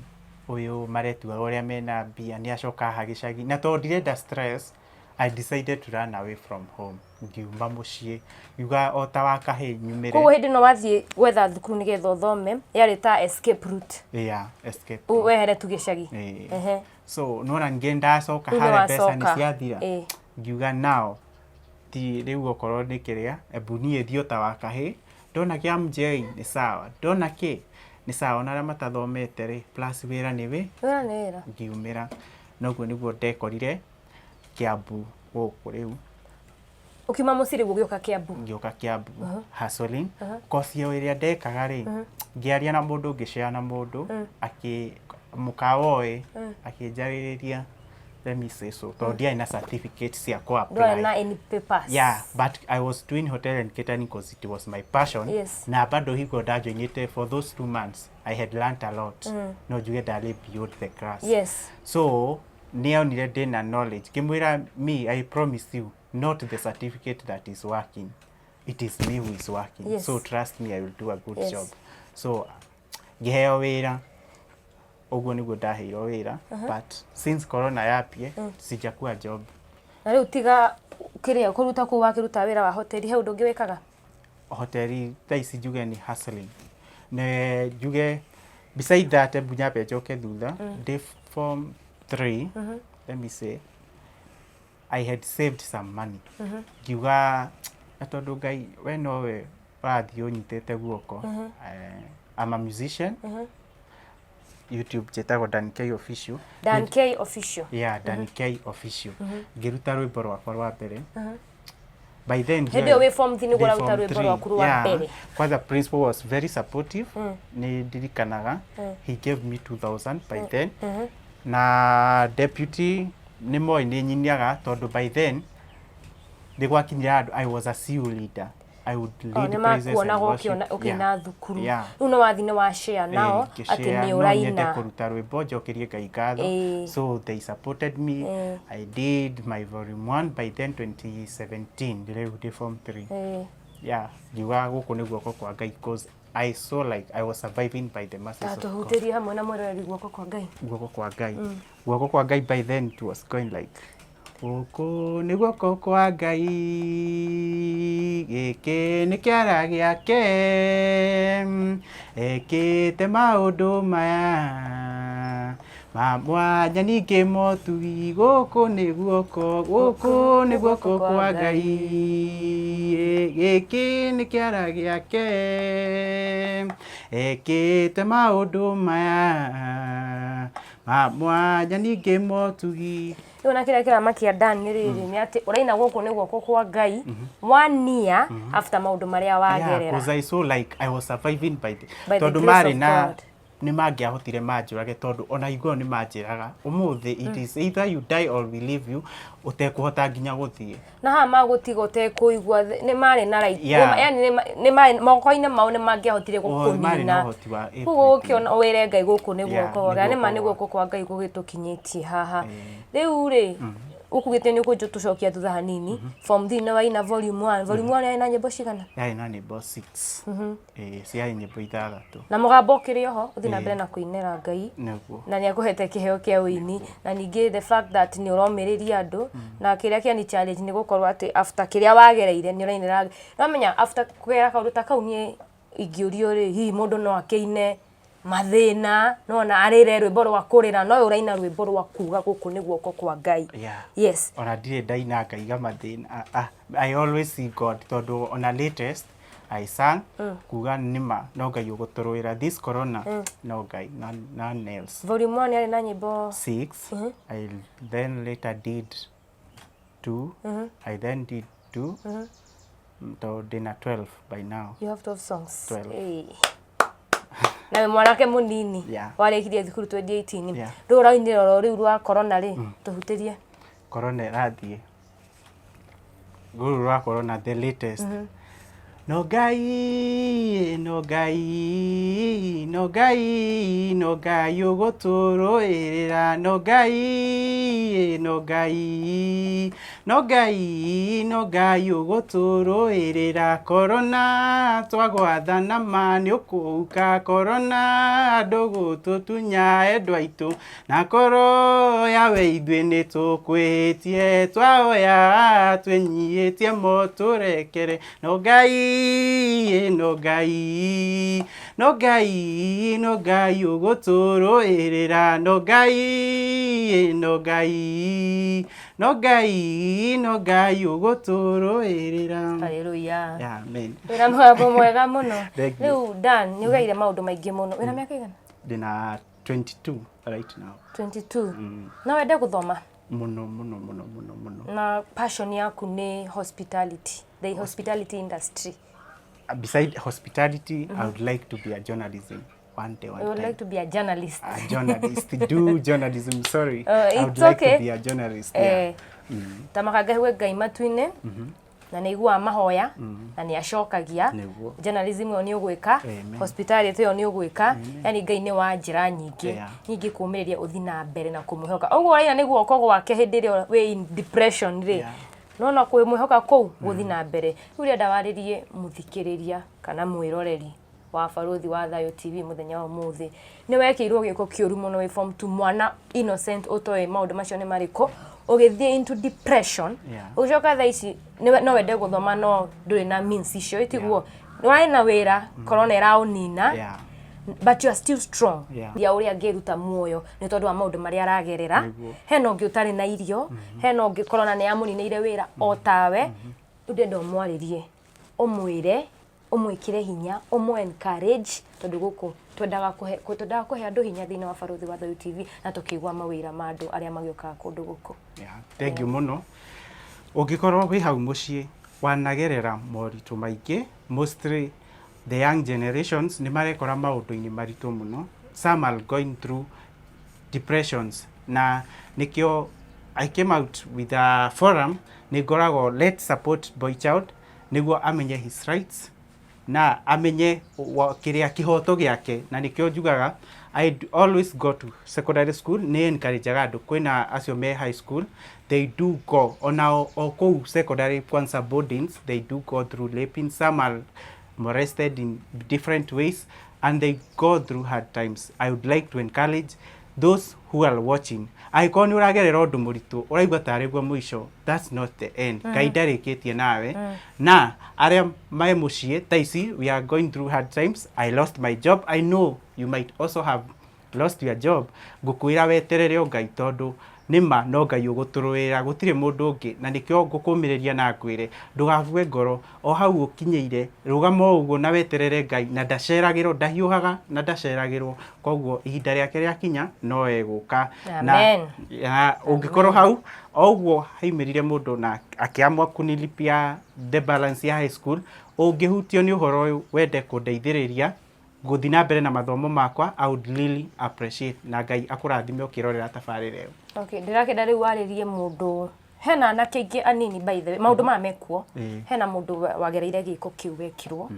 S7: ũyũ maretua ũrĩa mena mbia nĩ acoka haha gĩcagi, na tondũ ndirenda stress, I decided to run away from home. Ngiuma mũciĩ, ngiuga o ta wa kahĩĩ nyumĩre.
S6: Koguo hĩndĩ ĩno wathiĩ gwetha thukuru nĩgetha ũthome yarĩ ta escape route?
S7: Yeah, escape.
S6: Wehere tu gĩcagi.
S7: Ĩĩ.
S6: Ehe.
S7: So nĩwona ningĩ ndacoka
S6: Rĩu
S7: harĩa mbeca nĩ
S6: nĩwacoka.
S7: ciathira. Ngiuga now Ti rĩu okorwo nĩ kĩrĩa, ebu niĩ thiĩ o ta wa kahĩĩ, ndona kĩa MJ nĩ sawa, ndona kĩ nĩ sawa, ona arĩa matathomete rĩ, plus wĩra nĩ wĩ
S6: Wĩra nĩ wĩra.
S7: Ngiumĩra. Na ũguo nĩguo ndekorire Kiambu gũkũ rĩu.
S6: Ũkiuma mũciĩ rĩu ũgĩũka Kiambu.
S7: Ngĩũka Kiambu hustling. Kosi o ĩrĩa ndekaga rĩ, ngĩaria na mũndũ, ngĩshare na mũndũ, akĩ mũkawa ũyũ akĩnjarĩrĩria, let me say so, tondũ ndiarĩ na certificate cia kũ apply.
S6: Ndwarĩ na any papers.
S7: Yeah, but I was doing hotel and catering because it was my passion. Na bado hingo ndajoinĩte for those 2 months, I had learnt a lot. No njuge ndarĩ beyond the class. So nĩonire ndĩna knowledge, ngĩmwĩra, "Me, I promise you, not the certificate that is working, it is me who is working. So trust me, I will do a good job." So ngĩheo wĩra. Ũguo nĩguo ndaheirwo wĩra, but since corona yambie, sijakuwa job.
S6: Na rĩu tiga kĩrĩa kũruta kũu wakĩruta wĩra wa hoteli, he ũndũ ũngĩ wĩkaga?
S7: Hoteli thaa ici njuge ni hustling. Ne njuge beside that, ebu nyambe njoke thutha. Ndĩ form 3, let me say, I had saved some money. Ngiuga na tondũ Ngai we nowe ũrathiĩ ũnyitĩte guoko. I'm a musician. YouTube njĩtagwo Dan K Official.
S6: Dan K Official.
S7: Yeah, Dan K Official. Ngĩruta rwĩmbo rwakwa rwa mbere. By then
S6: Hĩndĩ ĩyo wĩ form three nĩguo ũraruta rwĩmbo rwaku rwa mbere.
S7: Kwanza principal was very supportive. Nĩ ndirikanaga he gave me 2000 by then, na deputy nĩ moĩ nĩ nyinaga, tondũ by then nĩ gwakinyire handũ I was a CU leader. I would lead
S6: Nĩ
S7: praises and
S6: makuonaga
S7: worship.
S6: ũkĩina thukuru. Rĩu nĩ wathiĩ nĩ wa share nao atĩ
S7: Ngĩshare,
S6: nĩ
S7: no nyende
S6: ũraina.
S7: Kũruta rwĩmbo njokerie Ngai ngatho. So they supported me. I did my volume 1 by then, 2017, rĩu ndĩ form 3. Yeah, ngiuga gũkũ nĩ guoko kwa Ngai, 'cause I saw like I was surviving by the mercies of God.
S6: Tũhutĩrie hamwe na mwĩroreri guoko kwa Ngai.
S7: Guoko kwa Ngai, guoko kwa Ngai, by then it was going like, gũkũ nĩ guoko kwa Ngai, gĩkĩ nĩ kĩara gĩake, ekĩte maũndũ maya ma mwanya, ningĩ motugi. Gũkũ nĩ guoko, gũkũ nĩ guoko kwa Ngai, gĩkĩ nĩ kĩara gĩake, ekĩte maũndũ maya ma mwanya, ningĩ motugi.
S6: Rĩu na kĩrĩa kĩramakia Dan nĩ rĩrĩ, nĩ atĩ ũraina gũkũ nĩ guoko kwa Ngai one year after maũndũ marĩa
S7: Yeah,
S6: wagerera.
S7: 'cause I saw like I was surviving by the,
S6: By the
S7: tondũ
S6: grace
S7: marĩ
S6: of
S7: na
S6: God.
S7: nĩ mangĩahotire manjũrage, tondũ ona hingo ĩyo nĩ manjĩraga, ũmũthĩ it is either you die or we leave you ũtekũhota nginya gũthiĩ.
S6: Na haha magũtiga ũtekũigua nĩ marĩ na right. Yani nĩ marĩ moko-inĩ mao, nĩ mangĩahotire
S7: Oh, marĩ na
S6: gũkũnina.
S7: ũhoti wa
S6: Koguo
S7: everything.
S6: ũkĩona wĩre Ngai gũkũ nĩ guoko
S7: nĩ
S6: kwa nĩ ma nĩ
S7: guoko.
S6: Guoko kwa Ngai gũgĩtũkinyĩtie haha rĩu rĩ. Ũkugĩte nĩ ũkũtũcokia thutha hanini. Form 3 nĩ waina volume 1. Volume 1 yarĩ na nyĩmbo cigana?
S7: Yarĩ na nyĩmbo 6. Ĩĩ, ciarĩ nyĩmbo ithathatũ.
S6: Na mũgambo ũkĩrĩ oho ũthiĩ na mbere na kũinĩra Ngai.
S7: Nĩguo.
S6: Na nĩ akũhete kĩheo kĩa ũini, na ningĩ the fact that nĩ ũromĩrĩria andũ, na kĩrĩa kĩa ni challenge nĩ gũkorwo atĩ after kĩrĩa wagereire nĩ ũrainĩra. Wamenya after kũgerera kaũndũ ta kau, niĩ ingĩũrio rĩ, hihi mũndũ no akĩine mathĩna nona arĩre rwĩmbo rwa kũrĩra? No ũraina rwĩmbo rwa kuga gũkũ nĩ guoko kwa Ngai.
S7: Ona ndirĩ ndaina ngaiga mathĩna. Ah, ah, I always see God, tondũ ona latest I sang kuga nĩma no Ngai ũgũtũrũĩra this corona, no Ngai, none else.
S6: Volume 1 yarĩ na nyĩmbo?
S7: Six. I then later did two. I then did two. Tondũ ndĩna 12 by now.
S6: You have 12 songs.
S7: 12.
S6: Ĩĩ. Na wĩ mwanake mũnini. Warĩkirie thukuru 2018. Rĩu ũrainĩra oro rĩu rwa corona rĩ, tũhutĩrie.
S7: Corona ĩrathiĩ rũrũ rwa corona, the latest. No Ngai, no Ngai, no Ngai, no Ngai ũgũtũrũĩrĩra. No Ngai, no Ngai, no Ngai, no Ngai ũgũtũrũĩrĩra. Corona twagwathana ma nĩ ũkũũka. Corona ndũgũtũtunya endwa aitũ, na korwo yawe ithuĩ nĩ tũkwĩhĩtie, twahoya twĩnyihĩtie motũrekere. No Ngai. No Ngai, no Ngai, no Ngai ũgũtũrũĩrĩra, no Ngai, no Ngai, no Ngai, no Ngai ũgũtũrũĩrĩra.
S6: Haleluya.
S7: Yeah, amen.
S6: Wĩna mũgambo mwega mũno.
S7: Thank you.
S6: Rĩu Dan, nĩ ũgereire maũndũ maingĩ mũno. Wĩna mĩaka igana?
S7: Ndĩna 22 right now.
S6: 22. No wende gũthoma?
S7: Mũno mũno mũno mũno mũno.
S6: Na passion yaku nĩ hospitality, the hospitality industry.
S7: Beside hospitality, I would like to be a journalism one day, one
S6: You would
S7: time.
S6: like to be a journalist.
S7: A journalist, do journalism, sorry. I would
S6: It's
S7: like
S6: okay.
S7: to be a journalist. Yeah.
S6: Eh, ta makangahue Ngai matu-inĩ na nĩ aiguaga mahoya na nĩ acokagia.
S7: Nĩguo.
S6: Journalism ĩyo nĩ ũgwĩka,
S7: Amen.
S6: hospitality ĩyo nĩ ũgwĩka, yani Ngai nĩ wa njĩra nyingĩ nyingĩ kũmĩrĩria ũthi na mbere na kũmwĩhoka. Ũguo ũraina nĩ guoko gwake hĩndĩ ĩrĩa wĩ in depression rĩ, nona kwĩmwĩhoka kũu gũthi na mbere. Rĩu ũrenda warĩrie mũthikĩrĩria kana mwĩroreri wa Barũthi wa Thayũ TV mũthenya wa ũmũthĩ, nĩ wekĩirwo gĩko kĩũru mũno wĩ form 2, mwana innocent ũtoĩ maũndũ macio nĩ marĩkũ, ũgĩthiĩ into depression. Ũgĩcoka thaa ici no wende gũthoma no ndũrĩ na means icio, ĩtiguo nĩ na wĩra, corona ĩraũnina, but you are still strong. Ya ũrĩa angĩruta muoyo nĩ tondũ wa maũndũ marĩa aragerera. Hena ũngĩ ũtarĩ na irio, hena ũngĩ corona nĩ yamũninĩire wĩra o tawe. Rĩu ndĩrenda ũmwarĩrie, ũmwĩre, ũmwĩkĩre hinya, ũmũ encourage, tondũ gũkũ twendaga kũhe andũ hinya thĩinĩ wa Barũthi wa Thayũ TV, na tũkĩigua mawĩra ma andũ arĩa magĩũkaga kũndũ gũkũ.
S7: Yeah. Thank you mũno. Ũngĩkorwo wĩ hau mũciĩ wanagerera moritũ maingĩ, mostly the young generations nĩ marekora maũndũ-inĩ maritũ mũno. Some are going through depressions, na nĩkĩo I came out with a forum nĩ ngoragwo let's support boy child nĩguo amenye his rights na amenye kĩrĩa kĩhoto gĩake. Na nĩkĩo njugaga I always go to secondary school, nĩ encourageaga andũ kwĩna acio me high school, they do go onao o kũu secondary, kwanza boardings, they do go through raping, some are molested in different ways and they go through hard times. I would like to encourage those who are watching, angĩkorwo nĩ ũragerera ũndũ mũritũ ũraigua tarĩ guo mũico, that's not the end. Ngai ndarĩkĩtie nawe. Na arĩa me mũciĩ ta ici, we are going through hard times. I lost my job, I know you might also have lost your job. Ngũkwĩra weterere o Ngai, tondũ nĩma no Ngai ũgũtũrũĩra, gũtirĩ mũndũ ũngĩ. Na nĩkĩo ngũkũmĩrĩria na ngwĩre ndũgabue ngoro, o hau ũkinyĩire rũgama o ũguo na weterere Ngai, na ndaceragĩrwo, ndahiũhaga na ndaceragĩrwo, koguo ihinda rĩake rĩakinya no egũka. Na
S6: Amen.
S7: Na ũngĩkorwo hau o ũguo haimĩrire mũndũ na akĩamua kũnilipia the balance ya high school, ũngĩhutio nĩ ũhoro ũyũ wende kũndeithĩrĩria gũthiĩ na mbere na mathomo makwa, I would really appreciate, na Ngai akũrathime ũkĩrorera tabarĩra ĩyo.
S6: Okay, ndĩrakĩenda rĩu warĩrie mũndũ, hena anake aingĩ anini, by the way, maũndũ maya mekuo. Hena mũndũ wagereire gĩko kĩu wekirwo,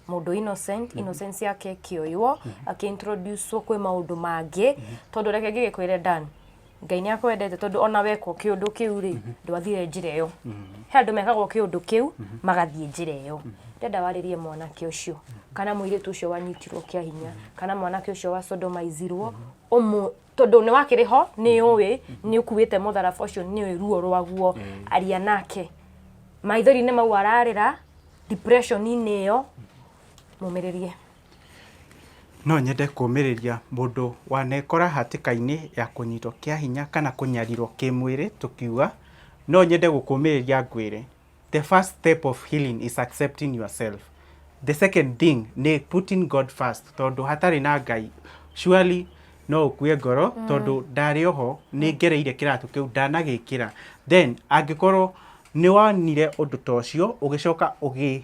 S6: mũndũ innocent, innocence yake ĩkĩoywo, akĩintroducewo kwĩ maũndũ mangĩ. Tondũ reke ngĩgĩkwĩre Dan, Ngai nĩ akwendete, tondũ ona wekwo kĩũndũ kĩu rĩ, ndwathire njĩra ĩyo. He andũ mekagwo kĩũndũ kĩu magathiĩ njĩra ĩyo. Ndĩrenda warĩrie mwanake ũcio kana mũirĩtu ũcio wanyitirwo kĩa hinya, kana mwanake ũcio wa sodomizirwo, ũmũ tondũ nĩ wakĩrĩ ho, nĩ ũĩ nĩ ũkuĩte mũtharaba ũcio, nĩ ũĩ ruo rwaguo. Aria nake maithori-inĩ mau ararĩra, depression-inĩ ĩyo, mũmĩrĩrie.
S7: No nyende kũmĩrĩria mũndũ wanekora hatĩka-inĩ ya kũnyitwo kĩa hinya kana kũnyarirwo kĩmwĩrĩ, tũkiuga no nyende gũkũmĩrĩria ngwĩre the first step of healing is accepting yourself. The second thing nĩ putting God first, tondũ hatarĩ na Ngai surely no ũkue ngoro, tondũ ndarĩ oho nĩ ngereire kĩratũ kĩu ndanagĩkĩra. Then angĩkorwo nĩ wonire ũndũ ta ũcio ũgĩcoka ũgĩ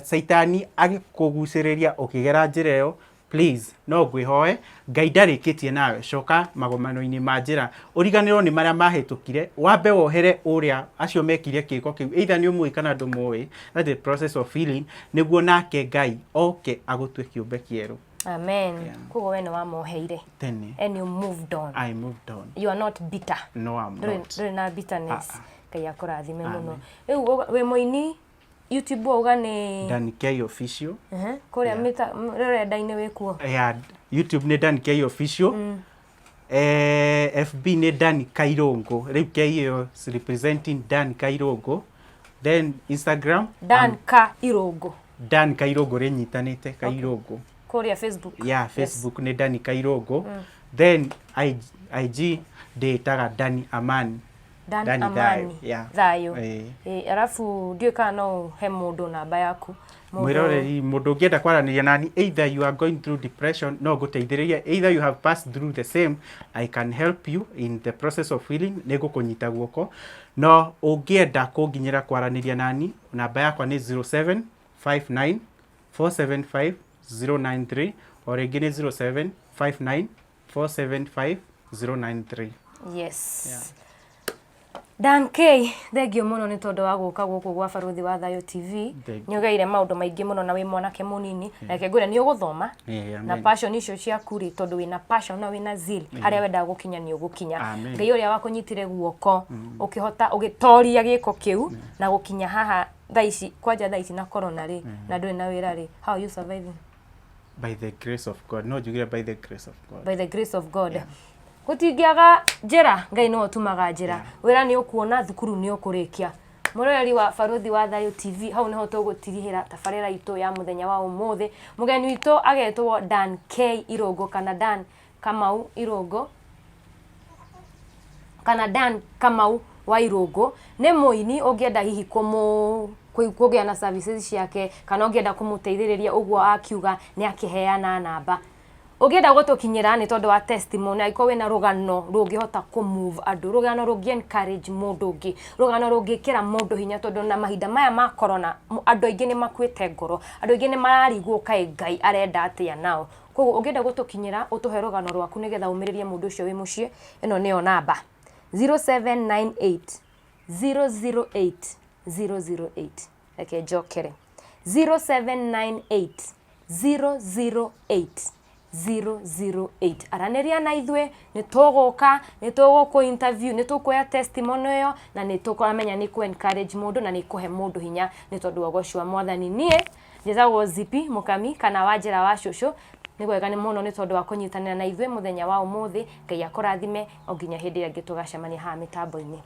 S7: caitani agĩkũgucĩrĩria ũkĩgera njĩra ĩyo, please no ngwĩhoe, Ngai ndarĩkĩtie nawe. Coka magomano-inĩ ma njĩra, ũriganĩrwo nĩ marĩa mahĩtũkire, wambe wohere ũrĩa acio mekire kĩko kĩu, either nĩ ũmũĩ kana ndũmũĩ. That's the process of healing, nĩguo nake Ngai oke agũtue kĩũmbe kĩerũ.
S6: Amen. Koguo we nĩ wamoheire
S7: Tene.
S6: And you moved on.
S7: I moved on.
S6: You are not bitter.
S7: No, I'm
S6: Ndũrĩ
S7: not.
S6: ndũrĩ na bitterness.
S7: Ah, ah.
S6: Ngai akũrathime mũno. Rĩu wĩ mũini YouTube, wauga nĩ
S7: Dan K Official.
S6: Kũrĩa rũrenda-inĩ wĩkuo?
S7: Yeah, YouTube nĩ Dan K Official. FB nĩ Dan Kairũngũ, rĩu K ĩyo is representing Dan Kairũngũ. Then Instagram,
S6: Dan Ka Irũngũ.
S7: Dan Kairũngũ rĩnyitanĩte Kairũngũ.
S6: Kũrĩa Facebook.
S7: Yeah, Facebook nĩ Dani Kairũngũ. Then IG ndĩĩtaga Dani Amani.
S6: Dan
S7: Dani
S6: Amani.
S7: Thayũ, yeah.
S6: Thayũ.
S7: Ĩĩ.
S6: Ĩĩ, arabu ndiũĩ kana no ũhe mũndũ namba yaku.
S7: Mwĩroreri, mũndũ ũngĩenda kwaranĩria nani, either you are going through depression, no ngũteithĩrĩrie, either you have passed through the same, I can help you in the process of healing, nĩ ngũkũnyita guoko. No ũngĩenda kũnginyĩra kwaranĩria nani, namba yakwa nĩ 0759 475 093, o rĩngĩ nĩ 0759 475 093.
S6: Yes. Yeah. Dan K, thengio mũno nĩ tondũ wa gũka gũkũ gwa Barũthi wa Thayũ TV.
S7: Thank
S6: Nĩ ũgeire maũndũ maingĩ mũno na wĩ mwanake mũnini. Reke ngwĩre nĩ ũgũthoma.
S7: Yeah,
S6: Na
S7: amen.
S6: passion icio ciaku rĩ, tondũ wĩna passion na wĩna zeal, harĩa wendaga gũkinya nĩ ũgũkinya.
S7: Amen.
S6: Ngai ũrĩa wakũnyitire guoko, ũkĩhota ũgĩtoria gĩko kĩu na gũkinya haha thaa ici, kwanja thaa ici na corona rĩ, na ndũrĩ na wĩra rĩ, how are you surviving?
S7: By the grace of God, no njugire by the grace of God.
S6: By the grace of God. Gũtingĩaga njĩra, Ngai nĩwe ũtumaga njĩra. Wĩra nĩ ũkuona, thukuru nĩ ũkũrĩkia. Mũroreri wa Barũthi wa Thayũ TV, hau nĩho tũgũtirihĩra tabarĩra itũ ya mũthenya wa ũmũthĩ. Mũgeni witũ agetwo Dan K Irũngũ kana Dan Kamau Irũngũ kana Dan Kamau wa Irũngũ. Nĩ mũini ũngĩenda hihi kũgĩa na services ciake kana ũngĩenda kũmũteithĩrĩria ũguo akiuga nĩ akĩheana namba. Ũngĩenda gũtũkinyĩra nĩ tondũ wa testimony, angĩkorwo wĩna rũgano rũngĩhota kũ move andũ, rũgano rũngĩ encourage mũndũ ũngĩ, rũgano rũngĩkĩra mũndũ hinya, tondũ na mahinda maya ma corona andũ aingĩ nĩ makuĩte ngoro, andũ aingĩ nĩ mararigwo kaĩ Ngai arenda atĩa nao. Koguo ũngĩenda gũtũkinyĩra ũtũhe rũgano rwaku nĩgetha ũmĩrĩrie mũndũ ũcio wĩ mũciĩ, ĩno nĩyo namba 0798 008 008. Reke njokere 0798 008 008. Aranĩria na ithuĩ, nĩ tũgũka, nĩ tũgũkũ interview, nĩ tũkuoya testimony ĩyo na nĩ tũkamenya nĩ kũ encourage mũndũ na nĩ kũhe mũndũ hinya nĩ tondũ wa ũgoci wa Mwathani. Niĩ njĩtagwo Zipi Mũkami kana Wanjĩra wa Cũcũ. Nĩ wega nĩ mũno nĩ tondũ wa kũnyitanĩra na ithuĩ mũthenya wa ũmũthĩ. Ngai akũrathime o nginya hĩndĩ ĩrĩa ĩngĩ tũgacemania haha mĩtambo-inĩ.